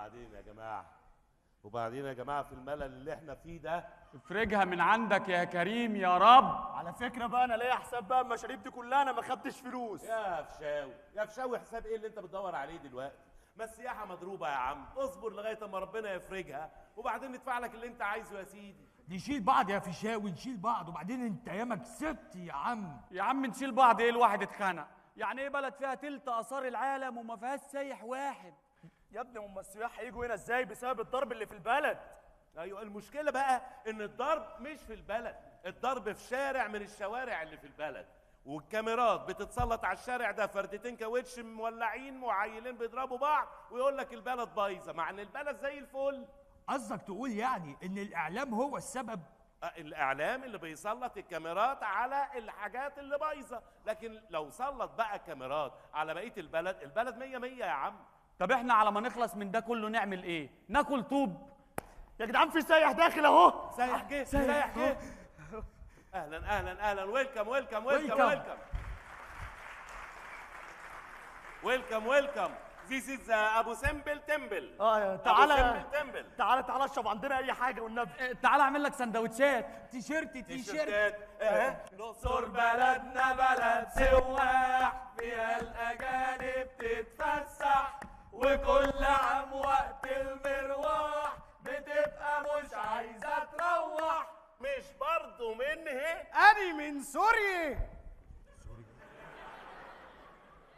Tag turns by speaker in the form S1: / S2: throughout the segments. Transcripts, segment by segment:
S1: وبعدين يا جماعة، وبعدين يا جماعة في الملل اللي احنا فيه ده،
S2: افرجها من عندك يا كريم يا رب.
S3: على فكرة بقى انا ليا حساب بقى المشاريب دي كلها، انا ما خدتش فلوس.
S1: يا فشاوي يا فشاوي، حساب ايه اللي انت بتدور عليه دلوقتي؟ ما السياحة مضروبة يا عم، اصبر لغاية اما ربنا يفرجها وبعدين ندفع لك اللي انت عايزه يا سيدي.
S4: نشيل بعض يا فشاوي، نشيل بعض، وبعدين انت ياما كسبت يا عم.
S2: يا عم نشيل بعض ايه؟ الواحد اتخنق. يعني ايه بلد فيها تلت اثار العالم وما فيهاش سايح واحد؟
S3: يا ابني هم السياح هيجوا هنا ازاي بسبب الضرب اللي في البلد؟
S1: ايوه المشكلة بقى ان الضرب مش في البلد، الضرب في شارع من الشوارع اللي في البلد، والكاميرات بتتسلط على الشارع ده، فردتين كاوتش مولعين وعيلين بيضربوا بعض ويقول لك البلد بايظة، مع ان البلد زي الفل.
S4: قصدك تقول يعني ان الاعلام هو السبب؟
S1: الاعلام اللي بيسلط الكاميرات على الحاجات اللي بايظة، لكن لو سلط بقى كاميرات على بقية البلد، البلد مية مية يا عم.
S2: طب احنا على ما نخلص من ده كله نعمل ايه؟ ناكل طوب؟
S3: يا جدعان في سايح داخل اهو.
S1: سايح جه، سايح جه. اهلا اهلا اهلا، welcome welcome welcome welcome welcome welcome. This is ابو سمبل temple.
S3: تعالى
S1: ابو سمبل temple،
S3: تعالى تعالى اشرب عندنا اي حاجة والنبي.
S2: تعالى اعمل لك سندوتشات،
S4: تيشيرت تيشيرت.
S5: الاقصر بلدنا بلد سواح، فيها الاجانب تتفسح، وكل عام وقت المروح بتبقى مش عايزه تروح.
S1: مش برضه من هي؟
S6: أنا من سوريا.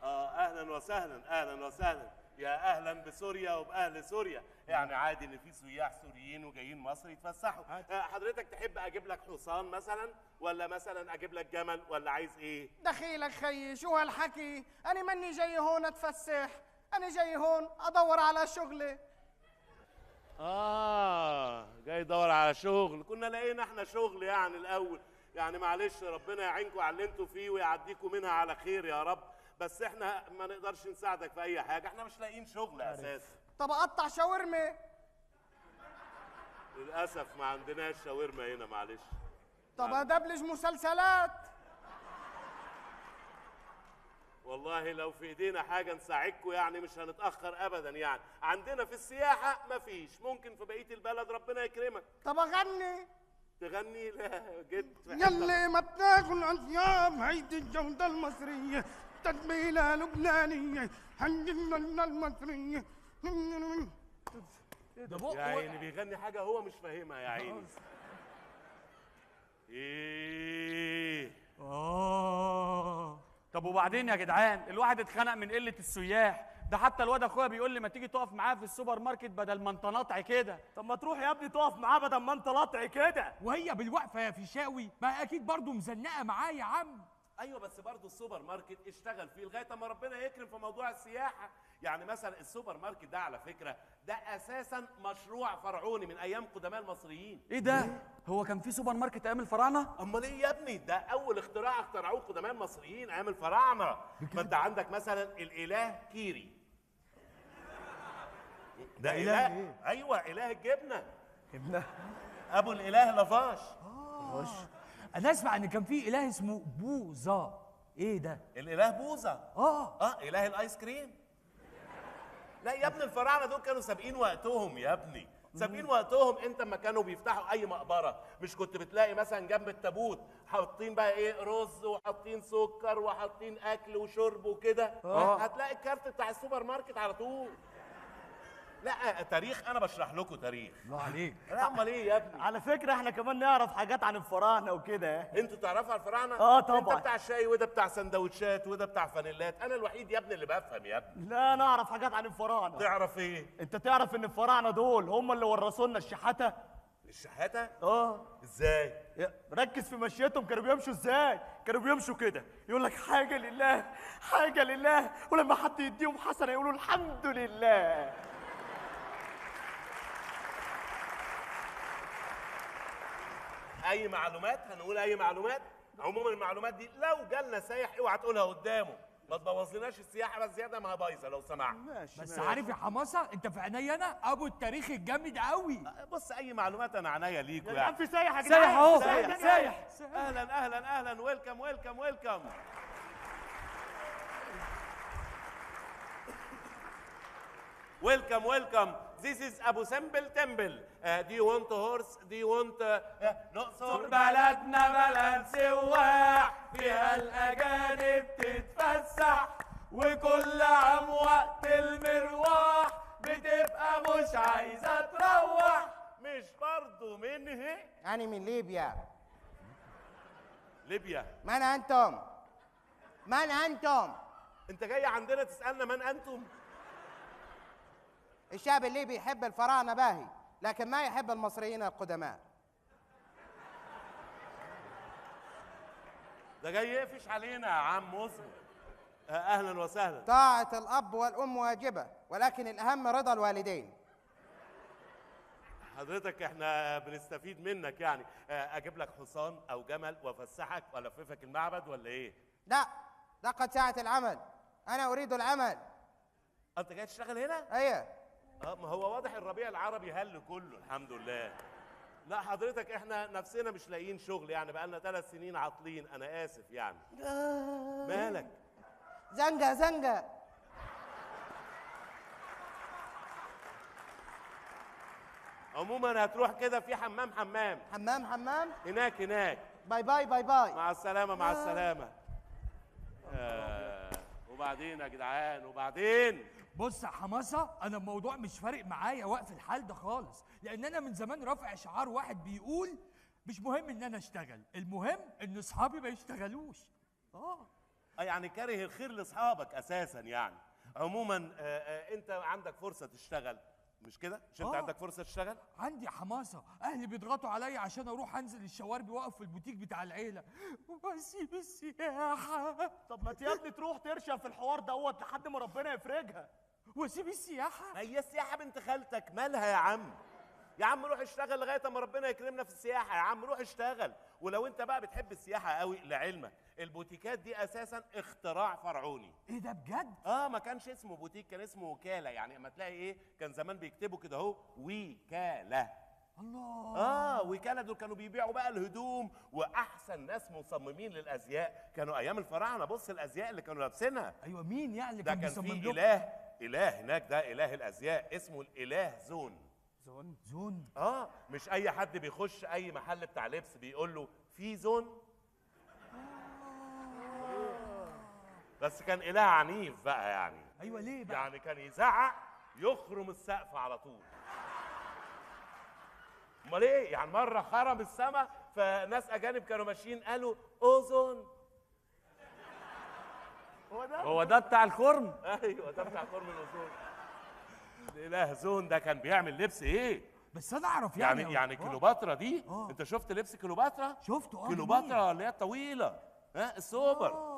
S1: اهلا وسهلا، اهلا وسهلا، يا اهلا بسوريا وباهل سوريا. يعني عادي ان في سياح سوريين وجايين مصر يتفسحوا. حضرتك تحب اجيب لك حصان مثلا، ولا مثلا اجيب لك جمل، ولا عايز ايه؟
S6: دخيلك خيي، شو هالحكي؟ انا ماني جاي هون اتفسح، انا جاي هون ادور على شغلي.
S1: جاي يدور على شغل. كنا لقينا احنا شغل يعني الاول، يعني معلش ربنا يعينكم على اللي انتوا فيه ويعديكم منها على خير يا رب، بس احنا ما نقدرش نساعدك في اي حاجة، احنا مش لاقيين شغل اساسا.
S6: طب اقطع شاورما؟
S1: للاسف ما عندناش شاورما هنا، معلش.
S6: طب ادبلج مسلسلات؟
S1: والله لو في ايدينا حاجة نساعدكم يعني مش هنتاخر ابدا، يعني عندنا في السياحة مفيش، ممكن في بقية البلد ربنا يكرمك.
S6: طب اغني؟
S1: تغني؟ لا جد.
S6: يلي ما بتاكل اطياب هيدي الجودة المصرية، تتبيله لبنانية، حنجمنا المصرية.
S1: ده بقى يا عيني بيغني حاجة هو مش فاهمها يا عيني. ايه؟
S2: طب وبعدين يا جدعان، الواحد اتخنق من قلة السياح ده، حتى الواد اخويا بيقول لي ما تيجي تقف معاه في السوبر ماركت بدل ما انت نطع كده.
S3: طب ما تروح يا ابني تقف معاه بدل ما انت لطع كده.
S4: وهي بالوقفه يا فيشاوي، ما اكيد برضه مزنقه معاه يا عم.
S1: ايوه بس برضه السوبر ماركت اشتغل فيه لغاية ما ربنا يكرم في موضوع السياحة. يعني مثلا السوبر ماركت ده على فكرة ده اساسا مشروع فرعوني من ايام قدماء المصريين.
S2: ايه ده؟ هو كان في سوبر ماركت ايام الفراعنة؟
S1: امال ايه يا ابني؟ ده اول اختراع اخترعوه قدماء المصريين ايام الفراعنة. ما انت عندك مثلا الاله كيري ده اله إيه؟ ايوه اله الجبنة.
S3: جبنه؟
S1: ابو الاله لافاش.
S4: انا اسمع ان كان في اله اسمه بوظه. ايه ده؟
S1: الاله بوظه. اله الايس كريم. لا يا ابني الفراعنة دول كانوا سابقين وقتهم يا ابني، سابقين وقتهم. انت لما كانوا بيفتحوا اي مقبره مش كنت بتلاقي مثلا جنب التابوت حاطين بقى ايه، رز وحاطين سكر وحاطين اكل وشرب وكده؟ هتلاقي الكارت بتاع السوبر ماركت على طول. لا تاريخ، انا بشرح لكم تاريخ.
S4: الله عليك.
S1: لا امال ايه يا ابني؟
S3: على فكرة احنا كمان نعرف حاجات عن الفراعنة وكده.
S1: انتوا تعرفوا عن الفراعنة؟
S3: طبعا.
S1: انت بتاع شاي وده بتاع سندوتشات وده بتاع فانيلات، انا الوحيد يا ابني اللي بفهم يا ابني.
S3: لا انا اعرف حاجات عن الفراعنة.
S1: تعرف ايه؟
S3: انت تعرف ان الفراعنة دول هم اللي ورثوا لنا الشحاته؟
S1: الشحاته؟
S3: ازاي؟
S1: ركز
S3: في مشيتهم، كانوا بيمشوا ازاي؟ كانوا بيمشوا كده، يقول لك حاجة لله حاجة لله، ولما حد يديهم حسنه يقولوا الحمد لله.
S1: اي معلومات؟ هنقول اي معلومات؟ عموما المعلومات دي لو جالنا سايح اوعى تقولها قدامه، ما تبوظلناش السياحة بس زيادة ما هي بايظة لو سمحت.
S4: ماشي. بس عارف يا حماسه، انت في عينيا انا ابو التاريخ الجامد قوي.
S1: بص اي معلومات انا عينيا ليكوا يعني.
S3: في سايح يا جدعان.
S2: سايح اهو، سايح.
S1: اهلا اهلا اهلا، welcome welcome welcome. Welcome welcome. This is ابو سمبل temple. Do you want horse؟ Do you want الاقصر
S5: بلدنا بلد سواح، فيها الاجانب تتفسح، وكل عام وقت المرواح بتبقى مش عايزه تروح.
S1: مش برضه منه؟
S6: أنا من ليبيا.
S1: ليبيا؟
S6: من أنتم؟ من أنتم؟
S1: أنت جاي عندنا تسألنا من أنتم؟
S6: الشعب الليبي يحب الفراعنة باهي، لكن ما يحب المصريين القدماء.
S1: ده جاي يقفش علينا يا عم مصر. أهلا وسهلا.
S6: طاعة الأب والأم واجبة، ولكن الأهم رضا الوالدين.
S1: حضرتك احنا بنستفيد منك يعني. اجيب لك حصان او جمل وافسحك والففك المعبد ولا ايه؟
S6: لا، لقد ساعة العمل، انا اريد العمل.
S1: انت جاي تشتغل هنا؟
S6: ايوه.
S1: ما هو واضح الربيع العربي هل كله الحمد لله. لا حضرتك احنا نفسنا مش لاقيين شغل يعني، بقالنا 3 سنين عاطلين. انا اسف يعني. مالك؟
S6: زنجة زنجة.
S1: عموما هتروح كده في حمام حمام.
S6: حمام حمام؟
S1: هناك هناك.
S6: bye bye bye bye.
S1: مع السلامة مع السلامة. وبعدين يا جدعان وبعدين؟
S4: بص يا حماسة، أنا الموضوع مش فارق معايا وقف الحال ده خالص، لأن أنا من زمان رافع شعار واحد بيقول مش مهم إن أنا أشتغل، المهم إن أصحابي ما يشتغلوش.
S1: يعني كاره الخير لأصحابك أساسا يعني. عموما أنت عندك فرصة تشتغل مش كده؟ مش انت عندك فرصة تشتغل؟
S4: عندي حماسه، اهلي بيضغطوا عليا عشان اروح انزل الشوارب واقف في البوتيك بتاع العيلة واسيب السياحة.
S3: طب ما يا ابني تروح ترشم في الحوار دوت لحد ما ربنا يفرجها.
S4: واسيب السياحة؟ ما
S1: هي السياحة بنت خالتك مالها يا عم؟ يا عم روح اشتغل لغاية ما ربنا يكرمنا في السياحة. يا عم روح اشتغل. ولو انت بقى بتحب السياحة قوي، لعلمك البوتيكات دي اساسا اختراع فرعوني.
S4: ايه ده بجد؟
S1: ما كانش اسمه بوتيك، كان اسمه وكالة. يعني اما تلاقي ايه، كان زمان بيكتبوا كده اهو وكالة.
S4: الله.
S1: وكالة دول كانوا بيبيعوا بقى الهدوم، واحسن ناس مصممين للازياء كانوا ايام الفراعنة. بص الازياء اللي كانوا لابسينها.
S4: ايوه مين يعني اللي
S1: ده
S4: كان
S1: كان
S4: بيصمم
S1: في
S4: لهم؟
S1: اله هناك، ده اله الازياء اسمه الاله زون.
S4: زون زون.
S1: مش اي حد بيخش اي محل بتاع لبس بيقول له في زون. بس كان اله عنيف بقى يعني.
S4: ايوه ليه بقى؟
S1: يعني كان يزعق يخرم السقف على طول. امال ايه؟ يعني مرة خرم السما، فناس اجانب كانوا ماشيين قالوا اوزون.
S2: هو ده بتاع الخرم؟
S1: ايوه ده بتاع خرم الاوزون. الاله زون ده كان بيعمل لبس ايه؟
S4: بس انا اعرف يعني
S1: يعني كليوباترا دي. انت شفت لبس كليوباترا؟
S4: شفته.
S1: كليوباترا اللي هي الطويلة، ها السوبر.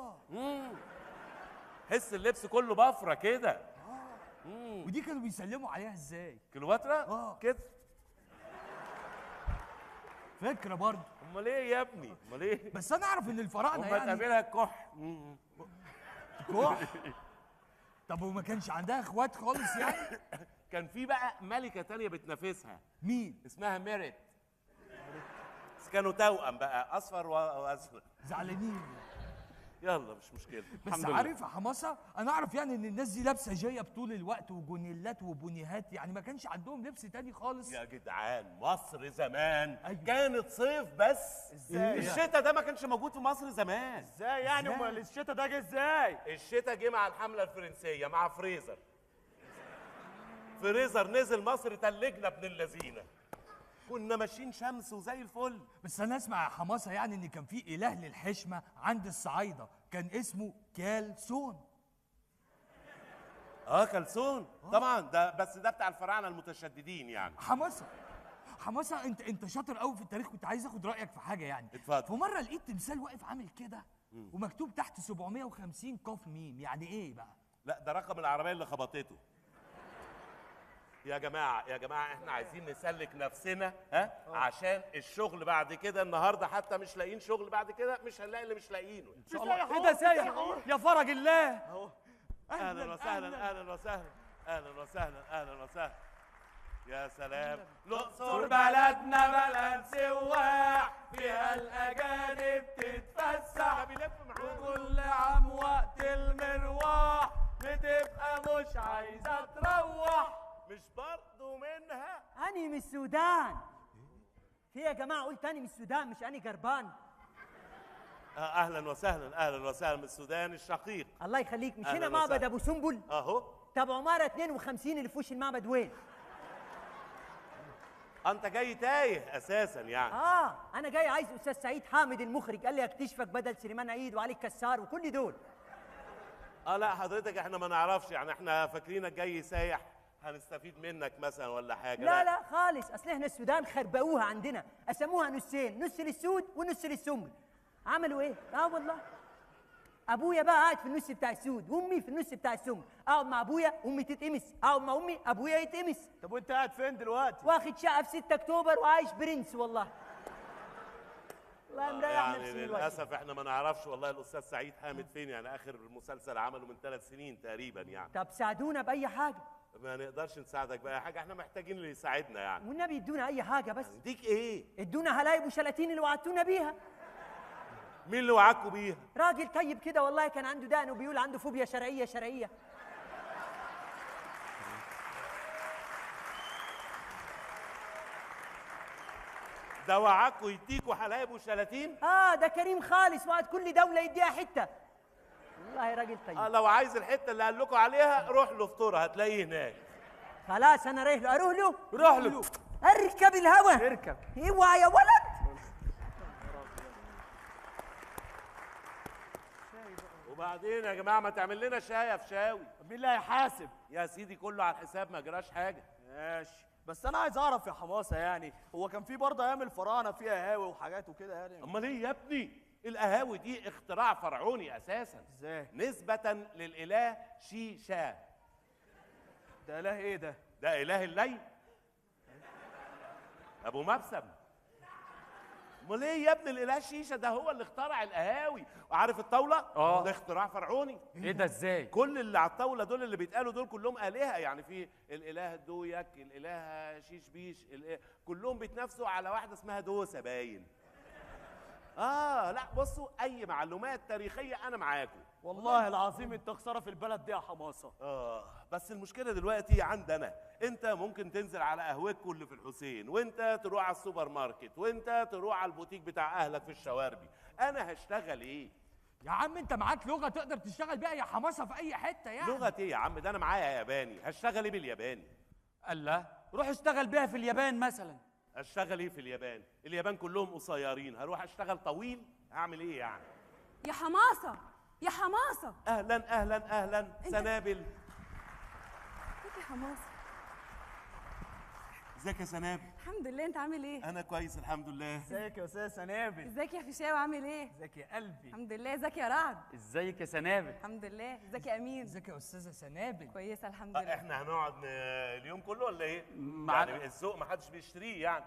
S1: حس اللبس كله بفره كده.
S4: ودي كانوا بيسلموا عليها ازاي؟
S1: كليوباترا؟ كده.
S4: فكرة برضه.
S1: امال ايه يا ابني؟ امال ايه؟
S4: بس انا اعرف ان الفراعنة يعني
S1: تقابلها كح.
S4: كح؟ طب وما كانش عندها اخوات خالص يعني؟
S1: كان في بقى ملكه تانية بتنافسها.
S4: مين؟
S1: اسمها ميريت. بس كانوا توأم بقى، اصفر وازرق.
S4: زعلانين.
S1: يلا مش مشكلة.
S4: بس عارف يا حماسه، انا اعرف يعني ان الناس دي لابسه جاية طول الوقت وجونيلات وبونيهات، يعني ما كانش عندهم لبس تاني خالص.
S1: يا جدعان مصر زمان
S4: أيوة.
S1: كانت صيف بس.
S3: ازاي؟
S1: الشتاء ده ما كانش موجود في مصر زمان.
S3: ازاي يعني؟ امال الشتاء ده جه ازاي؟
S1: الشتاء جه مع الحملة الفرنسية مع فريزر. فريزر نزل مصر تلجنا ابن اللذينه. كنا ماشيين شمس وزي الفل.
S4: بس انا اسمع يا حماسه يعني ان كان في اله للحشمه عند الصعايده كان اسمه كالسون.
S1: كالسون. طبعا ده، بس ده بتاع الفراعنة المتشددين يعني.
S4: حماسه حماسه انت شاطر قوي في التاريخ، كنت عايز اخد رايك في حاجة يعني.
S1: اتفضل.
S4: في مرة لقيت تمثال واقف عامل كده ومكتوب تحت 750 قاف ميم، يعني ايه بقى؟
S1: لا ده رقم العربية اللي خبطته. يا جماعة يا جماعة احنا عايزين نسلك نفسنا، ها، عشان الشغل بعد كده. النهارده حتى مش لاقيين شغل، بعد كده مش هنلاقي اللي مش لاقيينه.
S2: ان شاء الله. ايه ده سايح يا فرج الله.
S1: اهلا وسهلا اهلا وسهلا اهلا وسهلا اهلا وسهلا. يا سلام.
S5: الأقصر بلدنا بلد سواح، فيها الأجانب تتفسح، وكل عام وقت المرواح بتبقى مش عايزة تروح.
S1: مش برضه منها؟
S7: أني من السودان. في يا جماعة قلت أني من السودان مش أني جربان.
S1: أهلا وسهلا، أهلا وسهلا من السودان الشقيق.
S7: الله يخليك. مش هنا معبد أبو سنبل؟
S1: أهو.
S7: طب عمارة 52 اللي في وش المعبد وين؟
S1: أنت جاي تايه أساسا يعني.
S7: أنا جاي عايز أستاذ سعيد حامد المخرج، قال لي أكتشفك بدل سليمان عيد وعلي الكسار وكل دول.
S1: لا حضرتك احنا ما نعرفش يعني، احنا فاكرينك جاي سايح هنستفيد منك مثلا ولا حاجة.
S7: لا لا خالص، اصل احنا السودان خربقوها عندنا، قسموها نصين، نص للسود ونص للسمر. عملوا ايه؟ والله ابويا بقى قاعد في النص بتاع السود وامي في النص بتاع السمر، اقعد مع ابويا امي تتقمص، اقعد مع امي ابويا يتقمص.
S3: طب وانت قاعد فين دلوقتي؟
S7: واخد شقه في 6 اكتوبر وعايش برنس والله. والله مريح
S1: يعني
S7: نفسي دلوقتي.
S1: للاسف احنا ما نعرفش والله الاستاذ سعيد حامد فين يعني، اخر مسلسل عمله من 3 سنين تقريبا يعني.
S7: طب ساعدونا باي حاجة.
S1: ما نقدرش نساعدك باي حاجة، احنا محتاجين اللي يساعدنا يعني.
S7: والنبي ادونا اي حاجة بس.
S1: نديك ايه؟
S7: ادونا هلايب وشلاتين اللي وعدتونا بيها.
S1: مين اللي وعدكوا بيها؟
S7: راجل طيب كده والله، كان عنده دقن وبيقول عنده فوبيا شرعية شرعية.
S1: ده وعدكوا يديكوا حلايب وشلاتين؟
S7: ده كريم خالص، وعد كل دولة يديها حتة. والله راجل طيب.
S1: لو عايز الحتة اللي قال لكم عليها روح له فطوره هتلاقيه هناك.
S7: خلاص انا رايح له. اروح له؟
S1: روح له.
S7: اركب الهوا.
S3: اركب.
S7: اوعى يا ولد.
S1: وبعدين يا جماعة ما تعمل لنا شاي يا فشاوي.
S3: مين اللي هيحاسب؟
S1: يا سيدي كله على الحساب، ما جراش حاجة.
S3: ماشي، بس انا عايز اعرف يا حماسه يعني، هو كان في برضه ايام الفراعنة فيها قهاوي وحاجات وكده يعني؟
S1: امال ايه يا ابني؟ القهاوي دي اختراع فرعوني اساسا.
S3: ازاي؟
S1: نسبة للاله شيشا.
S3: ده اله ايه ده؟
S1: ده اله الليل ابو مبسم. امال ايه يا ابني؟ الاله شيشة ده هو اللي اخترع القهاوي. وعارف الطاولة؟ ده اختراع فرعوني.
S2: ايه ده ازاي؟
S1: كل اللي على الطاولة دول اللي بيتقالوا دول كلهم الهه يعني، في الاله دويك، الاله شيش بيش، كلهم بيتنافسوا على واحدة اسمها دوسة باين. لا بصوا، اي معلومات تاريخية انا معاكم.
S3: والله العظيم انت خسارة في البلد دي يا حماسه.
S1: بس المشكلة دلوقتي عندنا، انت ممكن تنزل على قهوتكم اللي في الحسين، وانت تروح على السوبر ماركت، وانت تروح على البوتيك بتاع اهلك في الشواربي. انا هشتغل ايه؟
S4: يا عم انت معاك لغة تقدر تشتغل بيها يا حماسه في اي حتة يعني.
S1: لغة ايه يا عم؟ ده انا معايا ياباني، هشتغل ايه بالياباني؟
S2: الله، روح اشتغل بيها في اليابان مثلا.
S1: اشتغل ايه في اليابان؟ اليابان كلهم قصيرين، هروح اشتغل طويل؟ هعمل ايه يعني؟
S8: يا حماسه يا حماسه.
S1: اهلا اهلا اهلا سنابل.
S8: ازيك يا حماسه؟
S1: ازيك يا سنابل؟
S8: الحمد لله، انت عامل ايه؟
S1: انا كويس الحمد لله.
S3: ازيك يا استاذ سنابل؟
S8: ازيك يا فيشاوي عامل ايه؟
S3: ازيك يا قلبي؟
S8: الحمد لله. ازيك يا رعد؟
S2: ازيك يا سنابل؟
S8: الحمد لله. ازيك يا امين؟
S4: ازيك يا استاذه سنابل؟
S8: كويسة الحمد لله.
S1: احنا هنقعد اليوم كله ولا ايه؟ يعني الذوق ما حدش بيشتريه يعني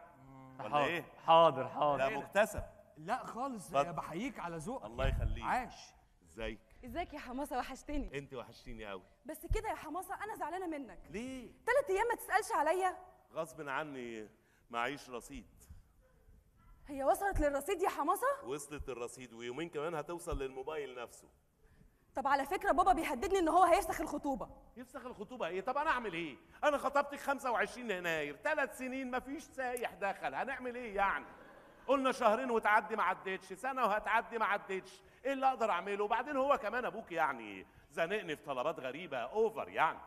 S1: ولا ايه؟
S2: حاضر حاضر.
S1: ده مكتسب.
S4: لا خالص، بحييك على ذوقك.
S1: الله يخليك.
S4: عاش.
S1: ازيك؟
S8: ازيك يا حماسه؟ وحشتني.
S1: انت وحشتيني قوي.
S8: بس كده يا حماسه انا زعلانة منك.
S1: ليه؟
S8: 3 ايام ما تسالش عليا.
S1: غصب عني معيش رصيد.
S8: هي وصلت للرصيد يا حماسه؟
S1: وصلت للرصيد، ويومين كمان هتوصل للموبايل نفسه.
S8: طب على فكرة بابا بيهددني ان هو هيفسخ الخطوبة.
S1: يفسخ الخطوبة ايه؟ طب انا اعمل ايه؟ انا خطبتك 25 يناير، 3 سنين مفيش سايح دخل، هنعمل ايه يعني؟ قلنا شهرين وتعدي ما عدتش، سنة وهتعدي ما عدتش، ايه اللي اقدر اعمله؟ وبعدين هو كمان ابوك يعني زنقني في طلبات غريبة over يعني.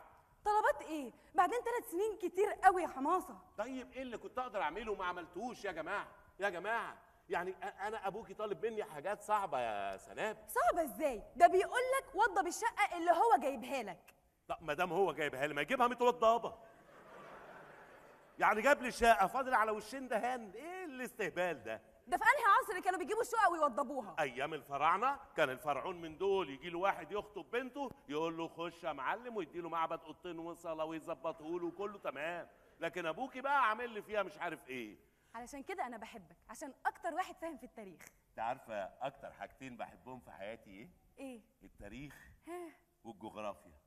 S8: طلبات ايه؟ بعدين 3 سنين كتير قوي يا حماسه.
S1: طيب ايه اللي كنت اقدر اعمله وما عملتوش يا جماعة؟ يا جماعة يعني انا ابوكي طالب مني حاجات صعبة يا سناب.
S8: صعبة ازاي؟ ده بيقول لك وضب الشقة اللي هو جايبها لك.
S1: طب ما دام هو جايبها لي ما يجيبها متوضبه. يعني جاب لي شقه فاضل على وشين دهان، ايه الاستهبال ده؟
S8: ده في انهي عصر كانوا بيجيبوا الشقق ويوضبوها؟
S1: ايام الفراعنة كان الفرعون من دول يجي له واحد يخطب بنته يقول له خش يا معلم، ويدي له معبد اوضتين وصلاة ويظبطه له وكله تمام، لكن ابوكي بقى عامل لي فيها مش عارف ايه.
S8: علشان كده انا بحبك، عشان اكتر واحد فاهم في التاريخ.
S1: انت عارفه اكتر حاجتين بحبهم في حياتي ايه؟
S8: ايه؟
S1: التاريخ والجغرافيا.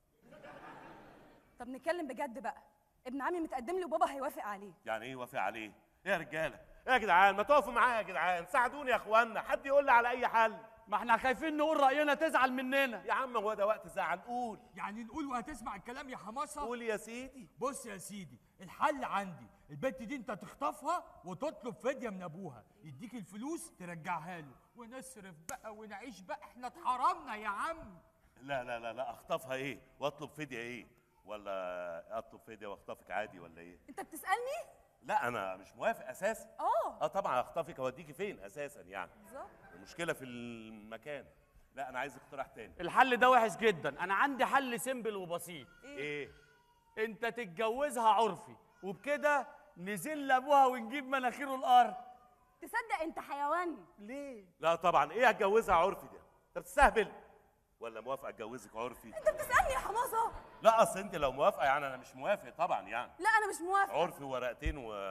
S8: طب نتكلم بجد بقى، ابن عمي متقدم لي وبابا هيوافق عليه.
S1: يعني ايه يوافق عليه؟ ايه يا رجاله؟ ايه يا جدعان؟ ما تقفوا معايا يا جدعان، ساعدوني يا اخوانا، حد يقول لي على اي حل.
S2: ما احنا خايفين نقول راينا تزعل مننا.
S1: يا عم هو ده وقت زعل؟ قول.
S4: يعني نقول وهتسمع الكلام يا حماصه؟
S1: قول يا سيدي.
S4: بص يا سيدي، الحل عندي، البت دي انت تخطفها وتطلب فدية من ابوها، يديك الفلوس ترجعها له، ونصرف بقى ونعيش بقى، احنا اتحرمنا يا عم.
S1: لا لا لا لا، اخطفها ايه واطلب فدية ايه؟ ولا اطلب فدية واخطفك عادي ولا ايه؟
S8: انت بتسالني؟
S1: لا انا مش موافق اساسا. اه طبعا اخطفك، اوديكي فين اساسا يعني؟
S8: بالظبط.
S1: المشكلة في المكان. لا انا عايز اقتراح تاني.
S2: الحل ده وحش جدا، انا عندي حل simple وبسيط.
S1: ايه؟
S2: انت تتجوزها عرفي، وبكده نزل ابوها ونجيب مناخيره الارض.
S8: تصدق انت حيوان.
S2: ليه؟
S1: لا طبعا، ايه هتجوزها عرفي ده؟ انت بتستهبل ولا موافقة اتجوزك عرفي؟
S8: انت بتسالني يا حماصه؟
S1: لا اصل انت لو موافقة يعني، انا مش موافق طبعا يعني.
S8: لا انا مش موافقة.
S1: عرفي ورقتين